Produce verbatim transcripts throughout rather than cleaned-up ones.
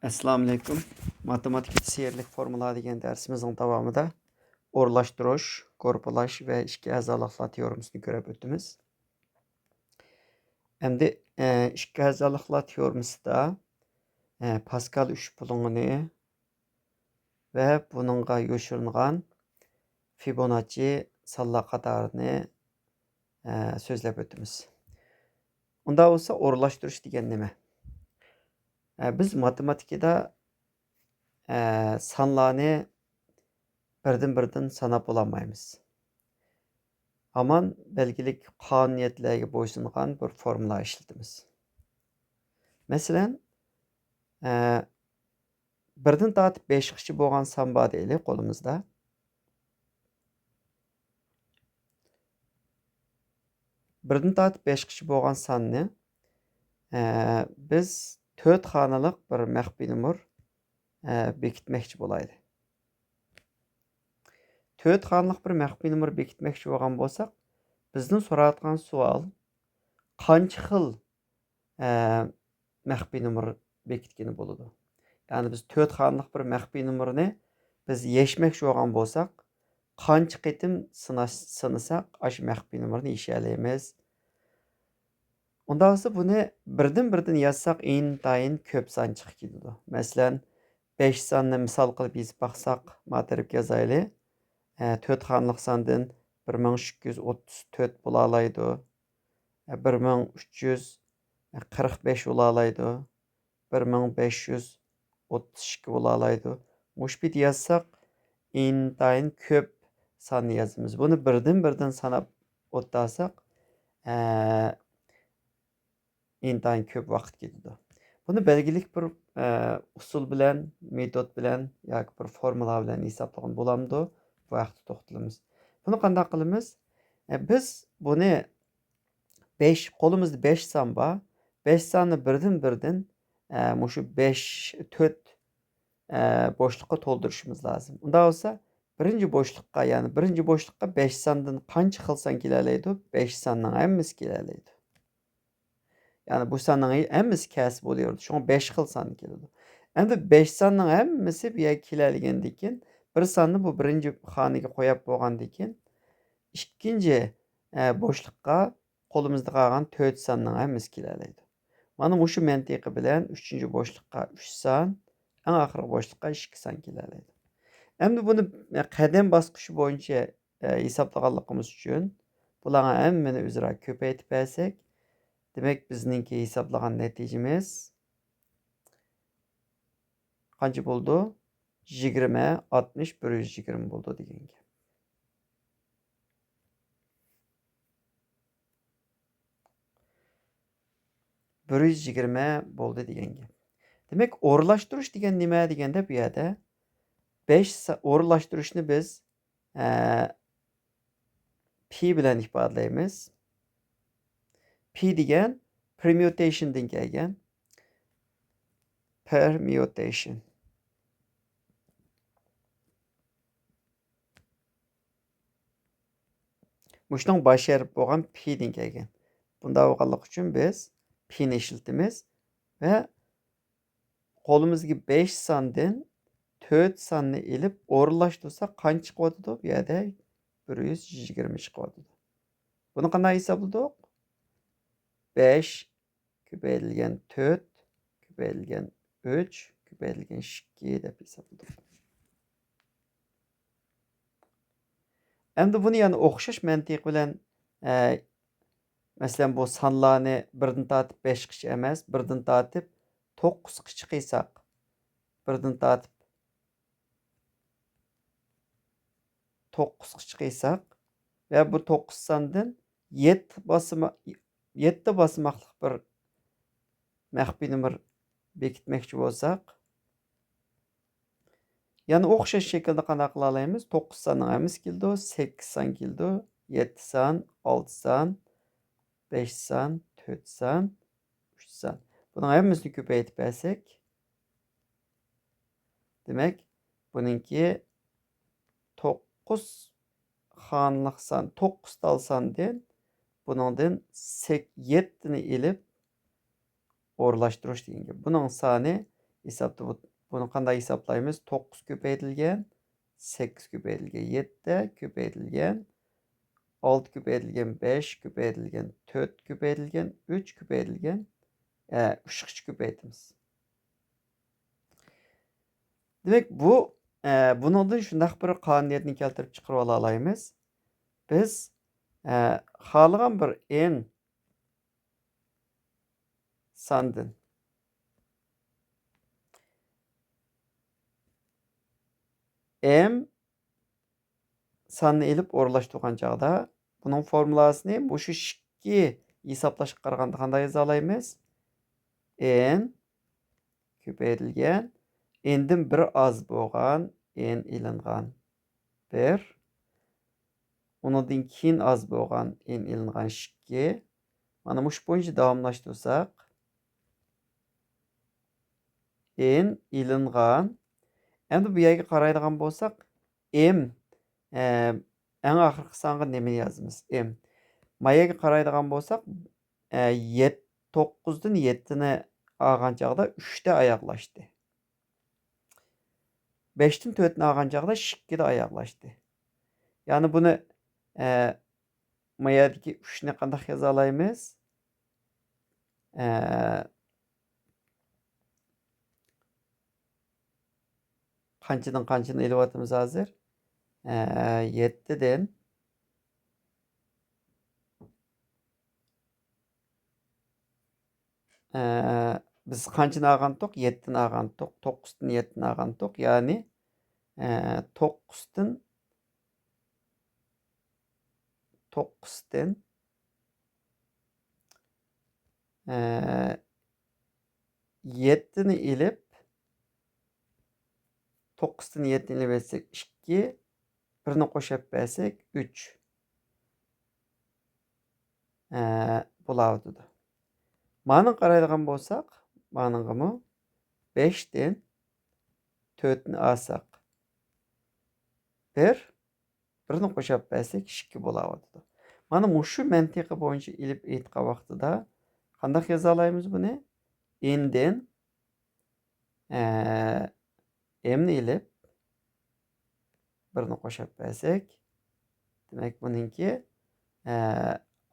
ئەسسالامۇئەلەيكۇم. ماتېماتىكىدا سېھىرلىك فورمۇلا دېگەن دەرسىمىزنىڭ داۋامىدا ئورۇنلاشتۇرۇش، گۇرۇپپىلاش ۋە ئىككى ئەزالىقلار تېئورېمىسىنى كۆرۈپ ئۆتىمىز. ئەمدى، ئە، ئىككى ئەزالىقلار تېئورېمىسىدا، ئە، پاسكال ئۈچ بۇلۇڭىنى ۋە بۇنىڭغا يوشۇرۇنغان فىبوناچچى سانلار قاتارىنى، ئە، سۆزلەپ ئۆتىمىز. ئۇنداق بولسا ئورۇنلاشتۇرۇش دېگەن نېمە؟ ئە، بىز ماتېماتىكىدا، ئە، سانلارنى بىردىن-بىردىن ساناپ بولالمايمىز. ھامان بەلگىلىك قانۇنىيەتلەرگە بويسۇنغان بىر فورمۇلا ئىشلىتىمىز. مەسىلەن، ئە، بىردىن تارتىپ بەشقىچە بولغان سان بار دەيلى قولىمىزدا. بىردىن تارتىپ بەشقىچە بولغان ساننى، ئە، بىز تۆت خانىلىق بىر مەخپىي نومۇر، ئە، بېكىتمەكچى بولايلى. تۆت خانىلىق بىر مەخپىي نومۇر بېكىتمەكچى بولغان بولساق، بىزدىن سوراۋاتقان سوئال، قانچە خىل، ئە، مەخپىي نومۇر بېكىتكىلى بولىدۇ؟ يەنى بىز تۆت خانىلىق بىر مەخپىي نومۇرنى بىز يەشمەكچى بولغان بولساق، قانچە قېتىم سىناش-، سىنىساق، ئاشۇ مەخپىي نومۇرنى يېشەلەيمىز؟ ئۇنداق بولسا، بۇنى بىردىن-بىردىن يازساق، ئىنتايىن كۆپ سان چىقىپ كېتىدۇ. مەسىلەن، بەش ساننى مىسال قىلىپ يېزىپ باقساق، ما تەرەپكە يازايلى. ئە، تۆت خانىلىق ساندىن بىر مىڭ ئىككى يۈز ئوتتۇز تۆت بولالايدۇ. ئە، بىر مىڭ ئۈچ يۈز قىرىق بەش بولالايدۇ. بىر مىڭ بەش يۈز ئوتتۇز ئىككى بولالايدۇ. مۇشۇ پېتى يازساق، ئىنتايىن كۆپ ساننى يازىمىز. بۇنى بىردىن-بىردىن ساناپ ئولتۇرساق، ئە، ئىنتايىن كۆپ ۋاقىت كېتىدۇ. بۇنى بەلگىلىك بىر، ئە، ئۇسۇل بىلەن، مېتود بىلەن ياكى بىر فورمۇلا بىلەن ھېسابلىغىلى بولامدۇ؟ بۇ ھەقتە توختىلىمىز. بۇنى قانداق قىلىمىز؟ ئە، بىز بۇنى بەش، قولىمىزدا بەش سان بار. بەش ساننى بىردىن-بىردىن، ئە، مۇشۇ بەش، تۆت، ئە، بوشلۇققا تولدۇرۇشىمىز لازىم. ئۇنداق بولسا، بىرىنچى بوشلۇققا، يەنى بىرىنچى بوشلۇققا بەش ساندىن قانچە خىل سان كېلەلەيدۇ؟ بەش ساننىڭ ھەممىسى كېلەلەيدۇ. يەنى بۇ ساننىڭ ھەممىسى كەلسە بولۇۋېرىدۇ. شۇڭا بەش خىل سان كېلىدۇ. ئەمدى بەش ساننىڭ ھەممىسى بۇ يەرگە كېلەلىگەندىن كېيىن، بىر ساننى بۇ بىرىنچى خانىگە قويۇپ بولغاندىن كېيىن، ئىككىنچى، ئە، بوشلۇققا قولىمىزدا قالغان تۆت ساننىڭ ھەممىسى كېلەلەيدۇ. مانا مۇشۇ مەنتىقى بىلەن ئۈچىنچى بوشلۇققا ئۈچ سان، ئەڭ ئاخىرقى بوشلۇققا ئىككى سان كېلەلەيدۇ. ئەمدى بۇنى قەدەم باسقۇچى بويىچە، ئە، ھېسابلىغانلىقىمىز ئۈچۈن بۇلارنىڭ ھەممىنى ئۆزئارا كۆپەيتىپ بەرسەك، دېمەك، بىزنىڭكى ھېسابلىغان نەتىجىمىز قانچە بولىدۇ؟ يىگىرمە، ئاتمىش، بىر يۈز يىگىرمە بولىدۇ دېگەن گەپ. بىر يۈز يىگىرمە بولدى دېگەن گەپ. دېمەك، ئورۇنلاشتۇرۇش دېگەن نېمە دېگەندە، بۇ يەردە بەش سا-، ئورۇنلاشتۇرۇشنى بىز، ئە، پى بىلەن ئىپادىلەيمىز. پى دېگەن پېرميۇتېيشندىن كەلگەن. پېرميۇتېيشن. مۇشۇنىڭ باش ھەرپى بولغان پىدىن كەلگەن. بۇنداق بولغانلىقى ئۈچۈن بىز پىنى ئىشلىتىمىز ۋە قولىمىزدىكى بەش ساندىن تۆت ساننى ئېلىپ ئورۇنلاشتۇرساق قانچە چىقىۋاتىدۇ؟ بۇ يەردە بىر يۈز يىگىرمە چىقىۋاتىدۇ. بۇنى قانداق ھېسابلىدۇق؟ بەش كۆپەيتىلگەن تۆت كۆپەيتىلگەن ئۈچ كۆپەيتىلگەن ئىككى دەپ ھېسابلىدۇق. ئەمدى بۇنى يەنە ئوخشاش مەنتىق بىلەن، ئە، مەسىلەن، بۇ سانلارنى بىردىن تارتىپ بەشقىچە ئەمەس، بىردىن تارتىپ توققۇزقىچە قىلساق، بىردىن تارتىپ توققۇزغا چىقىرساق ۋە بۇ توققۇز ساندىن يەتتە باسما-، يەتتە باسماقلىق بىر مەخپىي نومۇر بېكىتمەكچى بولساق، يەنە ئوخشاش شەكىلدە قانداق قىلالايمىز؟ توققۇز ساننىڭ ھەممىسى كېلىدۇ، سەككىز سان كېلىدۇ، يەتتە سان، ئالتە سان، بەش سان، تۆت سان، ئۈچ سان. بۇنىڭ ھەممىسىنى كۆپەيتىپ بەرسەك، دېمەك، بۇنىڭكى توققۇز خانىلىق سان، توققۇز تال ساندىن بۇنىڭدىن سەك-، يەتتىنى ئېلىپ ئورۇنلاشتۇرۇش دېگەن گەپ. بۇنىڭ سانى ھېسابتا بۇ-، بۇنى قانداق ھېسابلايمىز؟ توققۇز كۆپەيتىلگەن سەككىز كۆپەيتىلگەن يەتتە كۆپەيتىلگەن ئالتە كۆپەيتىلگەن بەش كۆپەيتىلگەن تۆت كۆپەيتىلگەن ئۈچ كۆپەيتىلگەن، ئە، ئۈچ قىچ كۆپەيتىمىز. دېمەك، بۇ، ئە، بۇنىڭدىن شۇنداق بىر قانۇنىيەتنى كەلتۈرۈپ چىقىرىۋالالايمىز. بىز، ئە، خالىغان بىر ئېن ساندىن ئېم ساننى ئېلىپ ئورۇنلاشتۇرغان چاغدا، بۇنىڭ فورمۇلاسىنى مۇشۇ ئىككى ھېسابلاشقا قارىغاندا قانداق يازالايمىز؟ ئېن كۆپەيتىلگەن، ئېندىن بىر ئاز بولغان ئېن ئېلىنغان بىر، ئۇنىڭدىن كېيىن ئاز بولغان ئېن ئېلىنغان ئىككى. مانا مۇشۇ بويىچە داۋاملاشتۇرساق، ئېن ئېلىنغان. ئەمدى بۇ يەرگە قارايدىغان بولساق، ئېم، ئە، ئەڭ ئاخىرقى سانغا نېمىنى يازىمىز؟ ئېم. ما يەرگە قارايدىغان بولساق، ئە، يەت-، توققۇزدىن يەتتىنى ئالغان چاغدا ئۈچتە ئاياغلاشتى. بەشتىن تۆتنى ئالغان چاغدا ئىككىدە ئاياغلاشتى. يەنى بۇنى، ئە، ما يەردىكى ئۈچنى قانداق يازالايمىز؟ ئە، قانچىدىن قانچىنى ئېلىۋاتىمىز ھازىر؟ ئە، يەتتىدىن، ئە، بىز قانچىنى ئالغانتۇق؟ يەتتىنى ئالغانتۇق. توققۇزدىن يەتتىنى ئالغانتۇق. يەنى، ئە، توققۇزدىن، توققۇزدىن، ئە، يەتتىنى ئېلىپ، توققۇزدىن يەتتىنى ئېلىۋەتسەك ئىككى، بىرنى قوشۇپ بەرسەك ئۈچ، ئە، بولاۋاتىدۇ. مانىڭغا قارايدىغان بولساق، مانىڭغىمۇ بەشتىن تۆتنى ئالساق بىر، بىرنى قوشۇپ بەرسەك ئىككى بولاۋاتىدۇ. مانا مۇشۇ مەنتىقى بويىچە ئېلىپ ئېيتقان ۋاقتىدا قانداق يازالايمىز بۇنى؟ ئېندىن، ئە، ئېمنى ئېلىپ، بىرنى قوشۇپ بەرسەك، دېمەك، بۇنىڭكى، ئە،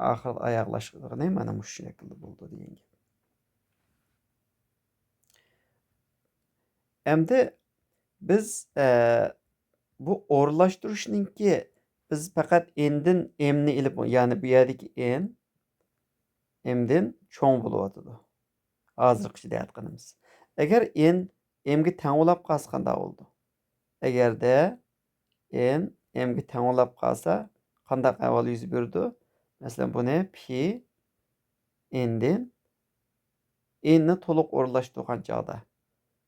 ئاخىرىدا ئاياغلاشقىنى مانا مۇشۇ شەكىلدە بولىدۇ دېگەن گەپ. ئەمدى بىز، ئە، بۇ ئورۇنلاشتۇرۇشنىڭكى بىز پەقەت ئېندىن ئېمنى ئېلىپ، يەنى بۇ يەردىكى ئېن ئېمدىن چوڭ بولۇۋاتىدۇ. ھازىرغىچە دەيۋاتقىنىمىز. ئەگەر ئېن ئېمگە تەڭ بولاپ قالسا قانداق بولىدۇ؟ ئەگەردە ئېن ئېمگە تەڭ بولاپ قالسا قانداق ئەھۋال يۈز بېرىدۇ؟ مەسىلەن، بۇنى پى ئېندىن ئېننى تولۇق ئورۇنلاشتۇرغان چاغدا.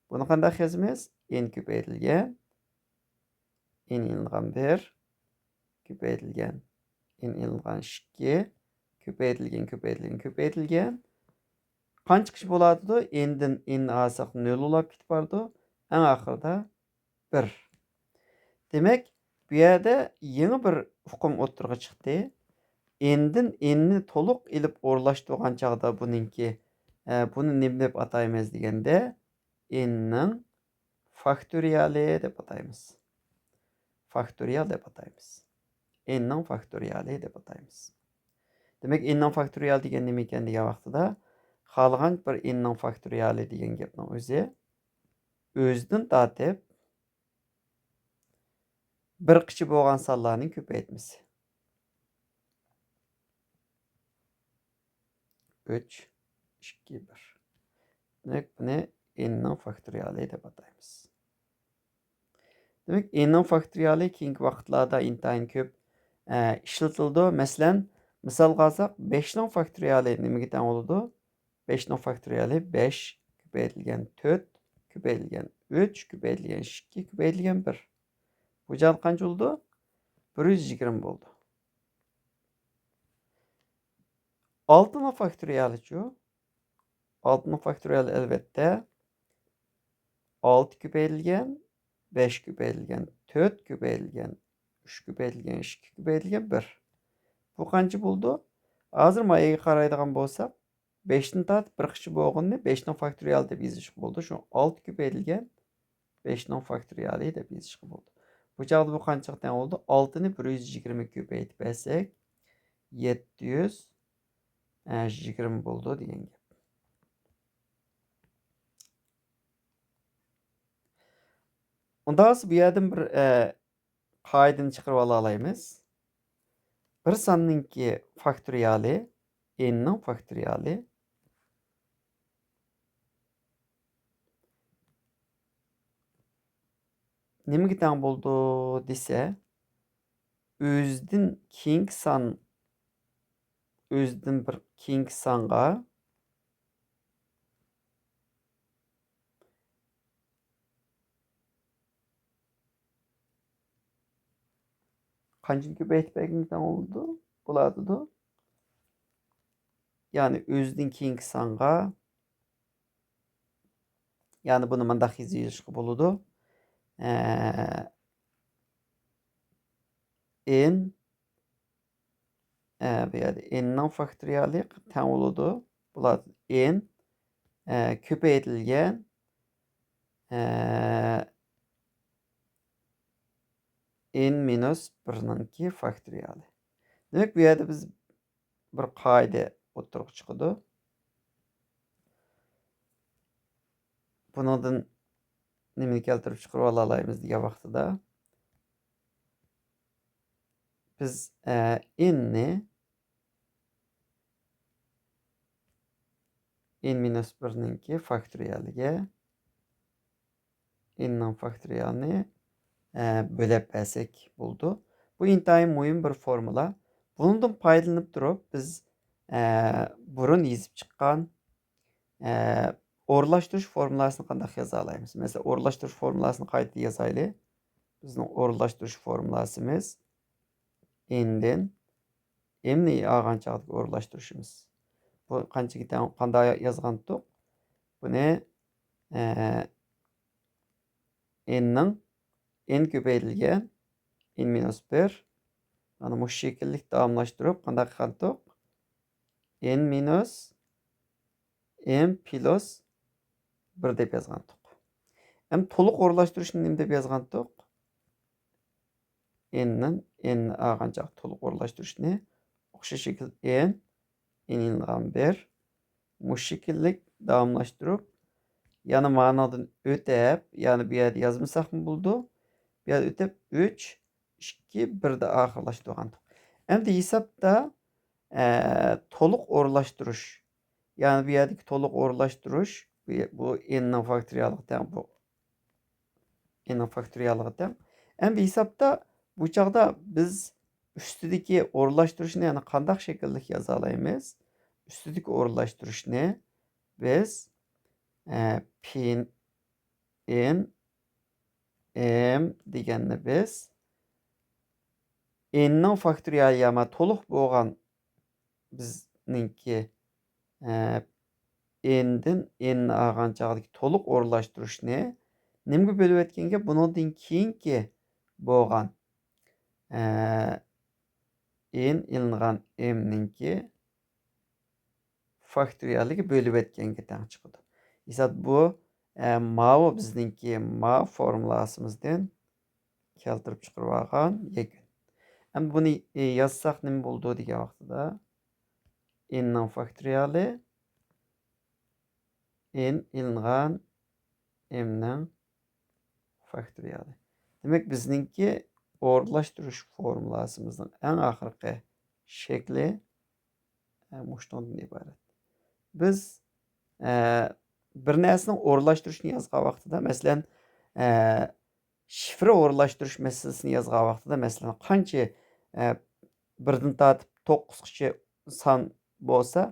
بۇنى قانداق يازىمىز؟ ئېن كۆپەيتىلگەن، ئېن ئېلىنغان بىر، كۆپەيتىلگەن، ئېن ئېلىنغان ئىككى، كۆپەيتىلگەن، كۆپەيتىلگەن، كۆپەيتىلگەن. قانچە قىچ بولاتىدۇ؟ ئېندىن ئېننى ئالساق نۆل بولاپ كېتىپ بارىدۇ. ئەڭ ئاخىرىدا بىر. دېمەك، بۇ يەردە يېڭى بىر ئۇقۇم ئوتتۇرىغا چىقتى. ئېندىن ئېننى تولۇق ئېلىپ ئورۇنلاشتۇرغان چاغدا بۇنىڭكى، ئە، بۇنى نېمە دەپ ئاتايمىز دېگەندە، ئېننىڭ فاكتورىيالى دەپ ئاتايمىز. فاكتورىيال دەپ ئاتايمىز. ئېننىڭ فاكتورىيالى دەپ ئاتايمىز. دېمەك، ئېننىڭ فاكتورىيالى دېگەن نېمە ئىكەن دېگەن ۋاقتىدا، خالىغان بىر ئېننىڭ فاكتورىيالى دېگەن گەپنىڭ ئۆزى، ئۆزىدىن تارتىپ بىر قىچى بولغان سانلارنىڭ كۆپەيتمىسى. ئۈچ، ئىككى، بىر. دېمەك، بۇنى ئېننىڭ فاكتورىيالى دەپ ئاتايمىز. دېمەك، ئېننىڭ فاكتورىيالى كېيىنكى ۋاقىتلاردا ئىنتايىن كۆپ، ئە، ئىشلىتىلىدۇ. مەسىلەن، مىسالغا ئالساق، بەشنىڭ فاكتورىيالى نېمىگە تەڭ بولىدۇ؟ بەشنىڭ فاكتورىيالى بەش كۆپەيتىلگەن تۆت كۆپەيتىلگەن ئۈچ كۆپەيتىلگەن ئىككى كۆپەيتىلگەن بىر. بۇ جايدا قانچە بولىدۇ؟ بىر يۈز يىگىرمە بولىدۇ. ئالتىنىڭ فاكتورىيالىچۇ؟ ئالتىنىڭ فاكتورىيالى، ئەلۋەتتە، ئالتە كۆپەيتىلگەن بەش كۆپەيتىلگەن تۆت كۆپەيتىلگەن ئۈچ كۆپەيتىلگەن ئىككى كۆپەيتىلگەن بىر. بۇ قانچە بولىدۇ؟ ھازىر ماياغا قارايدىغان بولساق، بەشتىن تارتىپ بىر قىچە بولغىنىنى بەشنىڭ فاكتورىيالى دەپ يېزىشقا بولىدۇ. شۇڭا ئالتە كۆپەيتىلگەن بەشنىڭ فاكتورىيالى دەپ يېزىشقا بولىدۇ. بۇ چاغدا بۇ قانچىغا تەڭ بولىدۇ؟ ئالتىنى بىر يۈز يىگىرمە كۆپەيتىپ بەرسەك، يەتتە يۈز يىگىرمە بولىدۇ دېگەن گەپ. ئۇنداق بولسا بۇ يەردىن بىر، ئە، قائىدىنى چىقىرىپ ئالالايمىز. بىر ساننىڭكى فاكتورىيالى، ئېننىڭ فاكتورىيالى نېمىگە تەڭ بولىدۇ دېسە، ئۆزىدىن كېيىنكى سان، ئۆزىدىن بىر كېيىنكى سانغا قانچىنى كۆپەيتىپ بەرگەنگە تەڭ بولىدۇ؟ بولاتىدۇ. يەنى ئۆزىدىن كېيىنكى سانغا، يەنى بۇنى مۇنداق يېزىۋېلىشقا بولىدۇ. ئە، ئېن، ئە، بۇ يەردە ئېننىڭ فاكتورىيالى تەڭ بولىدۇ. بولاتىدۇ. ئېن، ئە، كۆپەيتىلگەن، ئە، ئېن مىنۇس بىرنىڭكى فاكتورىيالى. دېمەك، بۇ يەردە بىز بىر قائىدە ئوتتۇرىغا چىقىدۇ. بۇنىڭدىن نېمىنى كەلتۈرۈپ چىقىرىپ ئالالايمىز دېگەن ۋاقتىدا، بىز، ئە، ئېننى، ئېن مىنۇس بىرنىڭكى فاكتورىيالىگە، ئېننىڭ فاكتورىيالىنى، ئە، بۆلەپ بەرسەك بولىدۇ. بۇ ئىنتايىن مۇھىم بىر فورمۇلا. بۇنىڭدىن پايدىلىنىپ تۇرۇپ، بىز، ئە، بۇرۇن يېزىپ چىققان، ئە، ئورۇنلاشتۇرۇش فورمۇلاسىنى قانداق يازالايمىز؟ مەسىلەن، ئورۇنلاشتۇرۇش فورمۇلاسىنى قايتا يازايلى. بىزنىڭ ئورۇنلاشتۇرۇش فورمۇلاسىمىز ئېندىن ئېمنى ئالغان چاغدىكى ئورۇنلاشتۇرۇشىمىز. بۇ قانچىگە تەڭ، قانداق يازغانتۇق؟ بۇنى، ئە، ئېننىڭ، ئېن كۆپەيتىلگەن ئېن مىنۇس بىر. مانا مۇشۇ شەكىللىك داۋاملاشتۇرۇپ قانداق قىلغانتۇق؟ ئېن مىنۇس ئېم پلۇس بىر دەپ يازغانتۇق. ئەمدى تولۇق ئورۇنلاشتۇرۇشنى نېمە دەپ يازغانتۇق؟ ئېننىڭ، ئېننى ئالغان چاغ تولۇق ئورۇنلاشتۇرۇشنى ئوخشاش شەكىل ئېن، ئېن ئېلىنغان بىر. مۇشۇ شەكىللىك داۋاملاشتۇرۇپ، يەنە مانىڭدىن ئۆتەپ، يەنى بۇ يەردە يازمىساقمۇ بولىدۇ. بۇ يەردە ئۆتەپ ئۈچ، ئىككى، بىردە ئاخىرلاشتۇرغانتۇق. ئەمدى ھېسابتا، ئە، تولۇق ئورۇنلاشتۇرۇش، يەنى بۇ يەردىكى تولۇق ئورۇنلاشتۇرۇش، بۇ، بۇ ئېننىڭ فاكتورىيالىغا تەڭ، بۇ ئېننىڭ فاكتورىيالىغا تەڭ. ئەمدى ھېسابتا بۇ چاغدا بىز ئۈستىدىكى ئورۇنلاشتۇرۇشنى يەنە قانداق شەكىللىك يازالايمىز؟ ئۈستىدىكى ئورۇنلاشتۇرۇشنى بىز، ئە، پىن ئېن ئېم دېگەننى بىز ئېننىڭ فاكتورىيالى ياما تولۇق بولغان بىزنىڭكى، ئە، ئېندىن ئېننى ئالغان چاغدىكى تولۇق ئورۇنلاشتۇرۇشنى نېمىگە بۆلۈۋەتكەنگە؟ بۇنىڭدىن كېيىنكى بولغان، ئە، ئېن ئېلىنغان ئېمنىڭكى فاكتورىيالىگە بۆلۈۋەتكەنگە تەڭ چىقىدۇ. ھېساب بۇ، ئە، ماۋۇ بىزنىڭكى ماۋۇ فورمۇلاسىمىزدىن كەلتۈرۈپ چىقىرىۋالغان يەكۈن. ئەمدى بۇنى، ئە، يازساق نېمە بولىدۇ دېگەن ۋاقتىدا، ئېننىڭ فاكتورىيالى ئېن ئېلىنغان ئېمنىڭ فاكتورىيالى. دېمەك، بىزنىڭكى ئورۇنلاشتۇرۇش فورمۇلاسىمىزنىڭ ئەڭ ئاخىرقى شەكلى، ئە، مۇشۇنىڭدىن ئىبارەت. بىز، ئە، بىر نەرسىنىڭ ئورۇنلاشتۇرۇشىنى يازغان ۋاقتىدا، مەسىلەن، ئە، شىفىر ئورۇنلاشتۇرۇش مەسىلىسىنى يازغان ۋاقتىدا، مەسىلەن، قانچە، ئە، بىردىن تارتىپ توققۇزغىچە سان بولسا،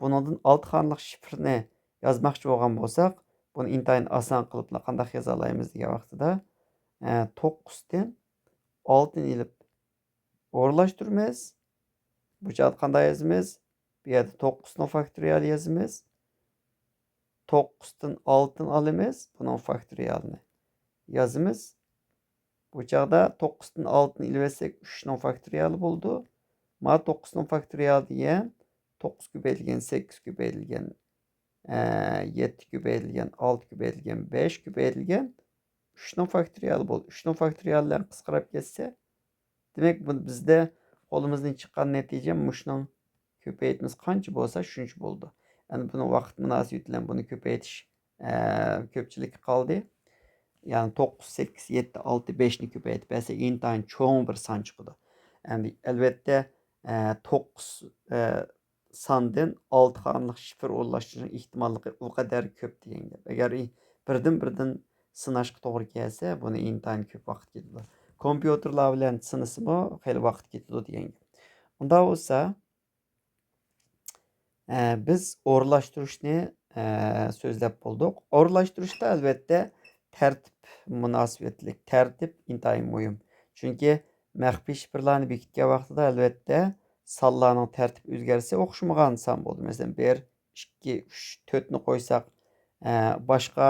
بۇنىڭدىن ئالتە خانىلىق شىفىرنى يازماقچى بولغان بولساق، بۇنى ئىنتايىن ئاسان قىلىپلا قانداق يازالايمىز دېگەن ۋاقتىدا، ئە، توققۇزدىن ئالتىنى ئېلىپ ئورۇنلاشتۇرىمىز. بۇ چاغدا قانداق يازىمىز؟ بۇ يەردە توققۇزنىڭ فاكتورىيالى يازىمىز. توققۇزدىن ئالتىنى ئالىمىز، بۇنىڭ فاكتورىيالىنى يازىمىز. بۇ چاغدا توققۇزدىن ئالتىنى ئېلىۋەتسەك، ئۈچنىڭ فاكتورىيالى بولىدۇ. مانا توققۇزنىڭ فاكتورىيالى دېگەن توققۇز كۆپەيتىلگەن سەككىز كۆپەيتىلگەن، ئە، يەتتە كۆپەيتىلگەن ئالتە كۆپەيتىلگەن بەش كۆپەيتىلگەن ئۈچنىڭ فاكتورىيالى بولدى. ئۈچنىڭ فاكتورىيالى بىلەن قىسقىراپ كەتسە، دېمەك، بۇ بىزدە قولىمىزدىن چىققان نەتىجە مۇشۇنىڭ كۆپەيتمىسى قانچە بولسا، شۇنچە بولىدۇ. ئەمدى بۇنى ۋاقىت مۇناسىۋىتى بىلەن بۇنى كۆپەيتىش، ئە، كۆپچىلىككە قالدى. يەنى توققۇز، سەككىز، يەتتە، ئالتە، بەشنى كۆپەيتىپ بەرسە، ئىنتايىن چوڭ بىر سان چىقىدۇ. ئەمدى، ئەلۋەتتە، ئە، توققۇز، ئە، ساندىن ئالتە خانىلىق شىفىر ئورۇنلاشتۇرۇشنىڭ ئېھتىماللىقى ئۇ قەدەر كۆپ دېگەن گەپ. ئەگەر ئى-، بىردىن-بىردىن سىناشقا توغرا كەلسە، بۇنى ئىنتايىن كۆپ ۋاقىت كېتىدۇ. كومپيۇتېرلار بىلەن سىنىسىمۇ خېلى ۋاقىت كېتىدۇ دېگەن گەپ. ئۇنداق بولسا، ئە، بىز ئورۇنلاشتۇرۇشنى، ئە، سۆزلەپ بولدۇق. ئورۇنلاشتۇرۇشتا، ئەلۋەتتە، تەرتىپ مۇناسىۋەتلىك. تەرتىپ ئىنتايىن مۇھىم. چۈنكى مەخپىي شىفىرلارنى بېكىتكەن ۋاقتىدا، ئەلۋەتتە، سانلارنىڭ تەرتىپى ئۆزگەرسە، ئوخشىمىغان سان بولدى. مەسىلەن، بىر، ئىككى، ئۈچ، تۆتنى قويساق، ئە، باشقا،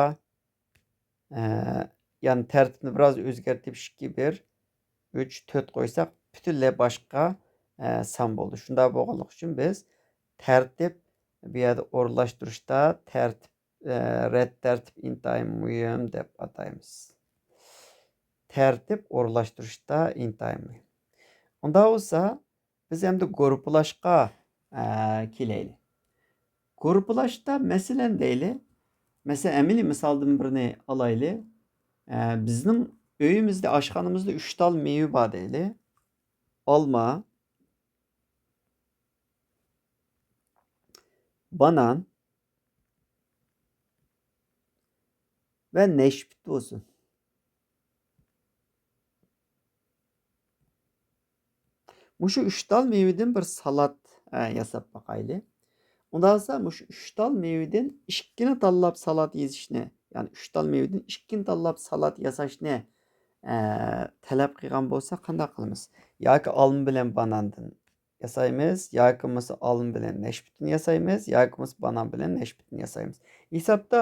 ئە، يەنى تەرتىپنى بىراز ئۆزگەرتىپ، ئىككى، بىر، ئۈچ، تۆت قويساق، پۈتۈنلەي باشقا، ئە، سان بولدى. شۇنداق بولغانلىقى ئۈچۈن بىز تەرتىپ، بۇ يەردە ئورۇنلاشتۇرۇشتا تەرتىپ، ئە، رەت تەرتىپ ئىنتايىن مۇھىم دەپ ئاتايمىز. تەرتىپ ئورۇنلاشتۇرۇشتا ئىنتايىن مۇھىم. ئۇنداق بولسا، بىز ئەمدى گۇرۇپپىلاشقا، ئە، كېلەيلى. گۇرۇپپىلاشتا، مەسىلەن، دەيلى، مەسىلەن، ئەمەلىي مىسالدىن بىرنى ئالايلى. ئە، بىزنىڭ ئۆيىمىزدە، ئاشخانىمىزدا ئۈچ تال مېۋە بار دەيلى. ئالما، بانان ۋە نەشپۈت بولسۇن. مۇشۇ ئۈچ تال مېۋىدىن بىر سالات، ئە، ياساپ باقايلى. ئۇنداق بولسا، مۇشۇ ئۈچ تال مېۋىدىن ئىككىنى تاللاپ سالات يېزىشنى، يەنى ئۈچ تال مېۋىدىن ئىككىنى تاللاپ سالات ياساشنى، ئە، تەلەپ قىلغان بولسا، قانداق قىلىمىز؟ ياكى ئالما بىلەن باناندىن ياسايمىز، ياكى بولمىسا ئالما بىلەن نەشپۈتنى ياسايمىز، ياكى بولمىسا بانان بىلەن نەشپۈتنى ياسايمىز. ھېسابتا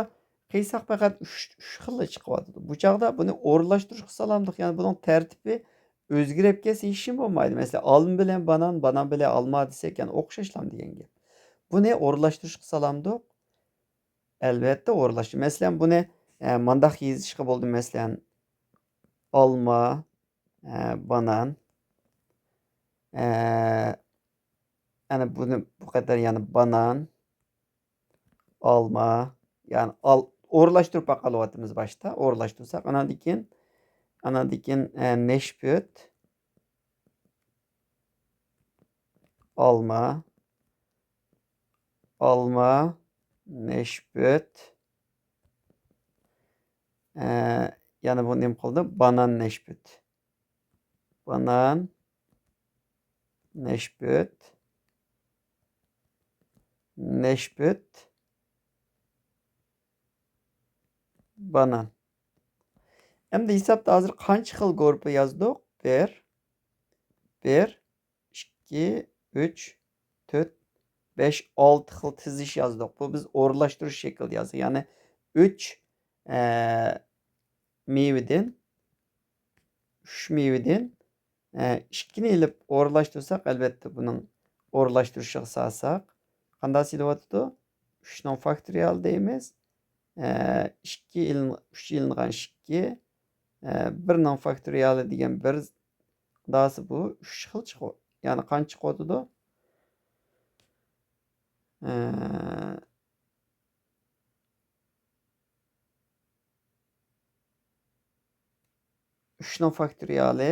قىلساق پەقەت ئۈچ، ئۈچ خىللا چىقىۋاتىدۇ. بۇ چاغدا بۇنى ئورۇنلاشتۇرۇشقا سالامدۇق، يەنى بۇنىڭ تەرتىپى ئۆزگىرىپ كەتسە ھېچنېمە بولمايدۇ. مەسىلەن، ئالما بىلەن بانان، بانان بىلەن ئالما دېسەك، يەنى ئوخشاشلام دېگەن گەپ. بۇنى ئورۇنلاشتۇرۇشقا سالامدۇق؟ ئەلۋەتتە ئورۇنلاشتۇر. مەسىلەن، بۇنى، ئە، مانداق يېزىشقا بولدى. مەسىلەن، ئالما، ئە، بانان، ئە، ئەنە بۇنى بۇ قەدەر، يەنى بانان، ئالما، يەنى ئال-، ئورۇنلاشتۇرۇپ باقالىۋاتىمىز باشتا. ئورۇنلاشتۇرساق، ئاناندىن كېيىن، ئاناندىن كېيىن، ئە، نەشپۈت، ئالما، ئالما، نەشپۈت، ئە، يەنە بۇ نېمە قىلدى؟ بانان، نەشپۈت. بانان، نەشپۈت، نەشپۈت، بانان. ئەمدى ھېسابتا ھازىر قانچە خىل گۇرۇپپا يازدۇق؟ بىر، بىر، ئىككى، ئۈچ، تۆت، بەش، ئالتە خىل تىزىش يازدۇق. بۇ بىز ئورۇنلاشتۇرۇش شەكلىدە يازدۇق. يەنى ئۈچ، ئە، مېۋىدىن، ئۈچ مېۋىدىن، ئە، ئىككىنى ئېلىپ ئورۇنلاشتۇرساق، ئەلۋەتتە، بۇنىڭ ئورۇنلاشتۇرۇشىغا سالساق، قانداق سېلىۋاتىدۇ؟ ئۈچنىڭ فاكتورىيالى دەيمىز. ئە، ئىككى ئېلىن-، ئۈچ ئېلىنغان ئىككى، ئە، بىرنىڭ فاكتورىيالى دېگەن بىر، خۇداسى بۇ ئۈچ خىل چىقىۋ-، يەنى قانچە چىقىۋاتىدۇ؟ ئە، ئۈچنىڭ فاكتورىيالى،